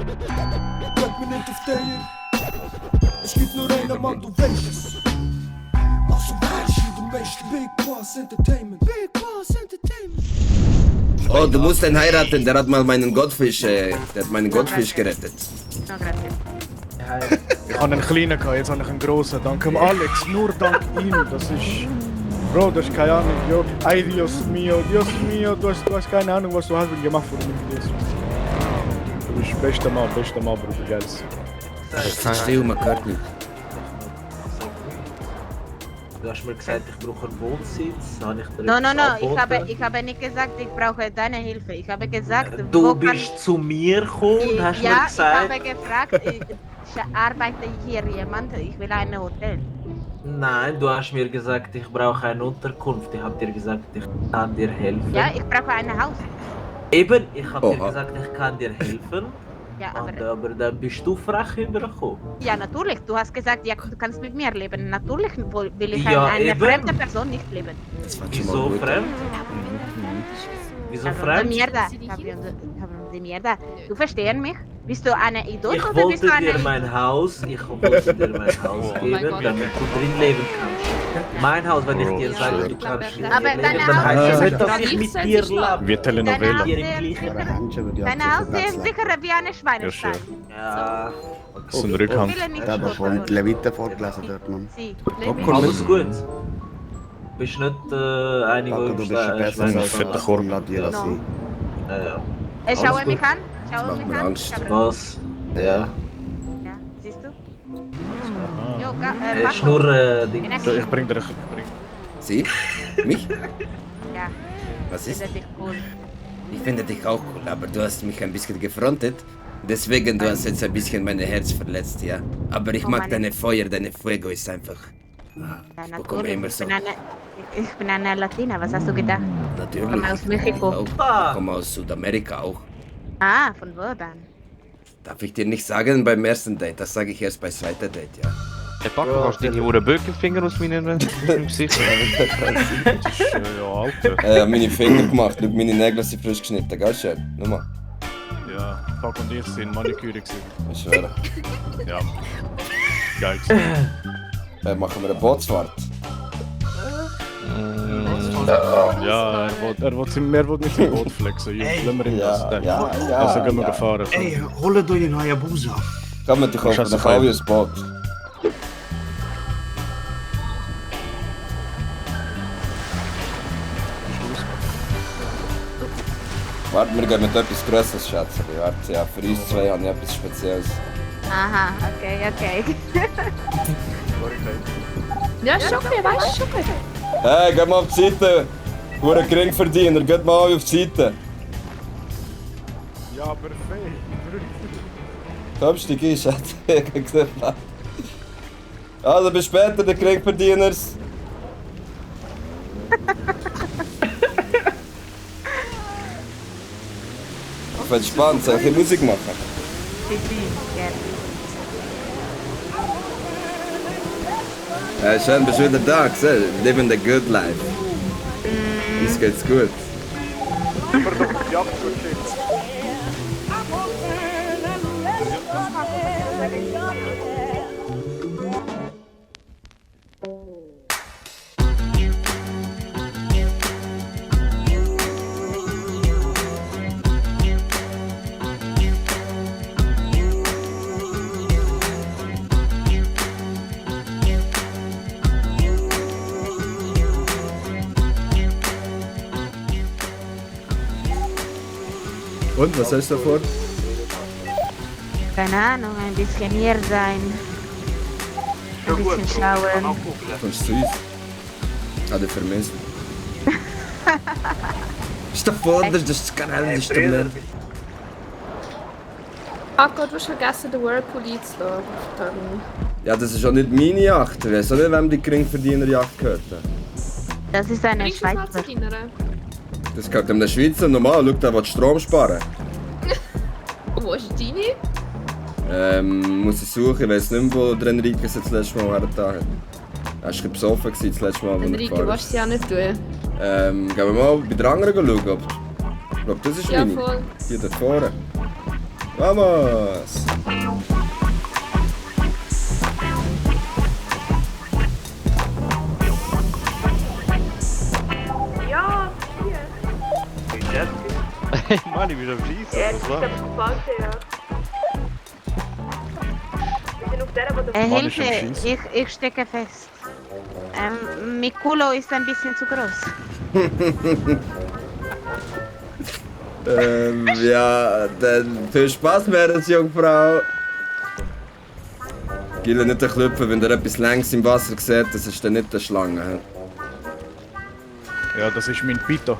Bleib mir nicht auf der. Es gibt nur einen Mann, du weißt es. Also weißt du, du weißt Big Boss Entertainment. Big Boss Entertainment. Oh, du musst einen heiraten, der hat mal meinen Goldfisch, der hat meinen Goldfisch gerettet. No, gracias. Ich hatte einen kleinen, jetzt habe ich einen grossen. Dank dem Alex, nur dank ihm. Das ist... Bro, das ist keine Ahnung. Jo. Ay, Dios mio, du hast keine Ahnung, was du hast gemacht für mich. Du bist bester Mann, Bruder, geils. Das ist still, man hört nicht. Du hast mir gesagt, ich brauche einen Wohnsitz. Habe ich dir No, angeboten? ich habe nicht gesagt, ich brauche deine Hilfe. Ich habe gesagt, Du bist zu mir gekommen und hast mir ja, gesagt... ich habe gefragt, ich arbeite hier jemand, ich will ein Hotel. Nein, du hast mir gesagt, ich brauche eine Unterkunft. Ich habe dir gesagt, ich kann dir helfen. Ja, ich brauche ein Haus. Eben, ich habe dir Oha. gesagt, ich kann dir helfen. Ja, Aber dann bist du frech übergekommen. ja, natürlich. Du hast gesagt, ja, du kannst mit mir leben. Natürlich will ich Ja, eine eben. fremde Person nicht leben. Das war schon mal Wieso gut. fremd? Wieso Cabrón de fremd? mierda. Cabrón de mierda. Du verstehst mich? Bist du eine Idiot Ich oder bist wollte du eine... dir mein Haus, damit du drin leben kannst. Mein Haus, wenn ich dir sage, du kannst drin Aber leben, deine dann heißt das Haus- nicht, dass ich mit dir lebe. Wie Telenovela. Hier im gleichen... Deine Haus sehen sicher wie eine Schweinestall. Ja, So ein Rückhang. Ich will nicht Ja, aber von Leviten vorgelesen dort, Mann. Sie. alles gut. Bist nicht eine, Papa, du bist schon besser als fetter Korb. Ladila No. sein. Ja. Schau Alles mich gut. an. Schau macht mich mir an. Angst. Cabrón. Was? Ja. Ja, siehst du? Jo, Es ist nur Ding. So, ich bring dir... Sie? Mich? Ja, Was das ist? ist cool. Ich finde dich auch cool, aber du hast mich ein bisschen gefrontet. Deswegen, du hast jetzt ein bisschen mein Herz verletzt, ja. Aber ich Oh, mag Mann. deine Feuer, deine Fuego ist einfach... Ja, Ich bekomme natürlich. immer so... Ich bin eine Latina, was hast du gedacht? Natürlich. komme aus Mexiko. Auch. Ich komme aus Südamerika auch. Ah, von wo dann? Darf ich dir nicht sagen beim ersten Date, das sage ich erst bei zweiten Date, ja. Hey Paco, kannst du deine Böckenfinger aus meinem Gesicht? Ja, Alter. Meine Finger gemacht, schau, meine Nägel sind frisch geschnitten, gell, schön? Nochmal. Ja, Paco und ich sind Maniküre gewesen. Ich schwöre. Ja. Geil. Machen wir eine Bootsfahrt? Ja, er will mit dem Boot flexen. Lassen wir ihm das. Also gehen wir fahren. Ey, holen door je Hayabusa. Komm mit dich auf, dann fahren wir ins Boot. Warte, wir gehen mit etwas Größeres, Schatz. Warte, ja, für uns zwei habe ich etwas Spezielles. Aha, okay. Ja, ist okay, weißt du, okay. Hey, geh mal auf die Seite! Hure Geringverdiener, geht mal auf die Seite! Ja, perfekt. Komm, steig ein, Schatz. Also, bis später, der Geringverdieners! Ich bin spannend, soll ich Musik machen? Schön, bist du wieder da, gesehen? Living the good life. Uns geht's gut. Und, was hast du davor? Keine Ahnung, ein bisschen hier sein. Ein bisschen schauen. Kommst du zu uns? Habe ich vermisst. Ist der Vater, das ist das Karel, das ist der Mann. Paco, du hast vergessen, den Whirlpool einzuladen. Ja, das ist auch nicht meine Yacht. Ich weiß auch nicht, wem die Geringverdienerjacht gehört. Das ist eine Bringst du es mal zu Schweizer. deiner? Das gehört dem Schweizer normal. Schau, der will Strom sparen. Wo ist deine? Muss ich suchen. Ich weiß nicht mehr, wo der Enrique sie das letzte Mal hergetan hat. Er war ein bisschen besoffen das letzte Mal, als er Enrique, gefahren willst du sie auch nicht tun? Gehen wir mal bei der anderen schauen. Ich glaube, das ist Ja, meine. voll. Die dort vorne. Vamos! Ja, hier. Hey Mann, ich bin am Schießen. Ja, Was das war? ist aber falsch, ja. Wir sind auf der, wo der Mann ist am Hilfe, Schießen. ich stecke fest. Mikulo ist ein bisschen zu groß. Ja, dann viel Spaß, Meeresjungfrau. Gille nicht den Klüpfen, wenn ihr etwas längs im Wasser seht, das ist dann nicht eine Schlange. Ja, das ist mein Pito.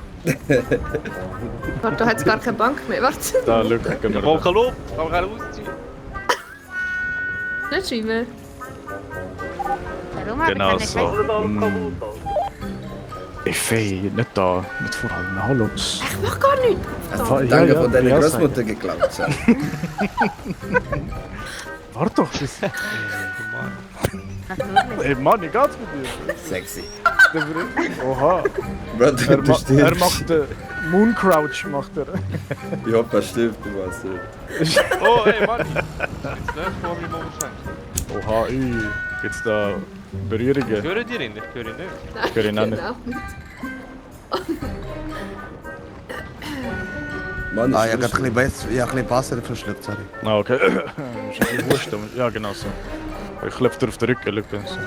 Warte, da hat es gar keine Bank mehr. Warte. Da, schau, gehen wir Komm, da. hallo, kann man ausziehen. Nicht schreiben. Warum habe ich Genau keine so. Quest? Ey, Fee, nicht da. Nicht vor allem. Hallo. Ich mach gar nichts. Danke von deiner ja, Großmutter geklaut. Ja. Warte doch. Das... Ey Mann, wie geht's mit dir? Sexy. Oha. Bro, du stirbst. Er macht den Moon Crouch, macht er. Ich hoffe, er stirbt im Wasser. Oh, hey Mann. Jetzt läuft vor mir Moment. Oha, gibt's da Berührungen? Ich höre dir ihn, ich höre ihn nicht. Nein, höre ihn auch nicht. genau nicht. Mann, Ah, ist ich habe ein bisschen Wasser verschluckt, sorry. Ah, okay. Ist ein bisschen wurscht, aber- ja, genau so. Ich klopfe dir auf den Rücken, schau. So.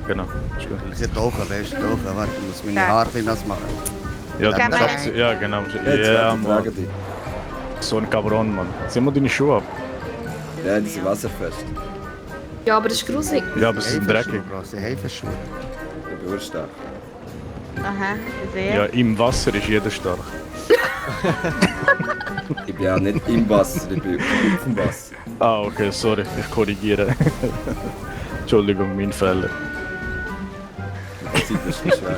Genau, ist gut. Ich bin tauchen, weißt du, tauchen. Warte, ich muss meine Haare ein bisschen nass machen. Ja, Kann dann man- sagt sie, ja, genau. Jetzt, Ja, warte, Mann. trage dich. So ein Cabron, Mann. Zieh mal deine Schuhe ab. Ja, die sind wasserfest. Ja, aber das ist gruselig. Ja, aber sie sind dreckig. Sie Heifenschuhe. Ich bin urstark. Aha, sehr. Ja, im Wasser ist jeder stark. Ich bin ja nicht im Wasser, ich bin auf dem Wasser. Ah, okay, sorry, ich korrigiere. Entschuldigung, mein Fehler. Die Zeit ist schon schwer.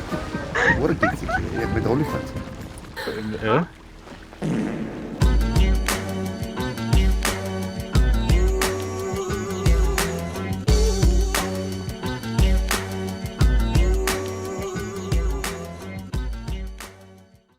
Ohren gibt es nicht. Ich bin Olifant. Ja?